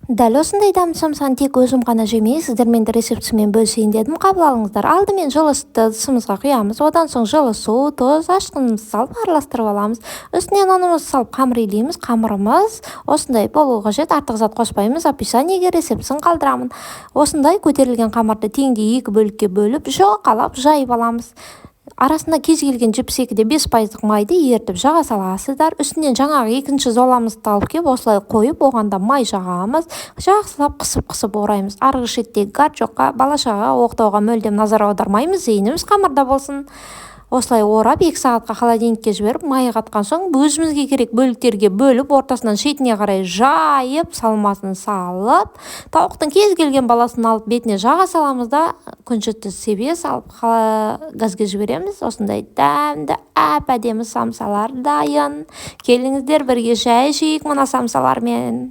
Дәл осындай дәмді самсаны тек өзім ғана жемей, сіздермен де рецептісімен бөлісейін дедім. Қабыл алыңыздар. Алдымен жылы сүтті ыдысымызға құямыз. Одан соң жылы су, тұз, ашқынымызды салып араластырып аламыз. Үстіне ұнымызды салып қамыр илейміз. Қамырымыз осындай болуы қажет. Артық зат қоспаймыз. Описаниеге рецептісін қалдырамын. Осындай көтерілген қамырды теңдей екі бөлікке бөліп, жұқалап жайып аламыз. Арасына кез келген 72,5 пайыздық майды ерітіп жаға саласыздар. Үстінен жаңағы екінші золамызды алып келіп, осылай қойып, оған да май жағамыз. Жақсылап қысып-қысып ораймыз. Арғы шеттегі горшокқа, бала шағаға оқтауға мүлдем назар аудармаймыз, зейініміз қамырда болсын. Осылай орап, 2 сағатқа холодильникке жіберіп, майы қатқан соң, өзімізге керек бөліктерге бөліп, ортасынан шетіне қарай жайып, салмасын салып, тауықтың кез келген баласын алып, бетіне жаға саламыз да, күнжітті себе салып, газге жібереміз. Осындай дәмді, әп әдемі самсалар дайын. Келіңіздер, бірге шай ішейік мына самсалармен.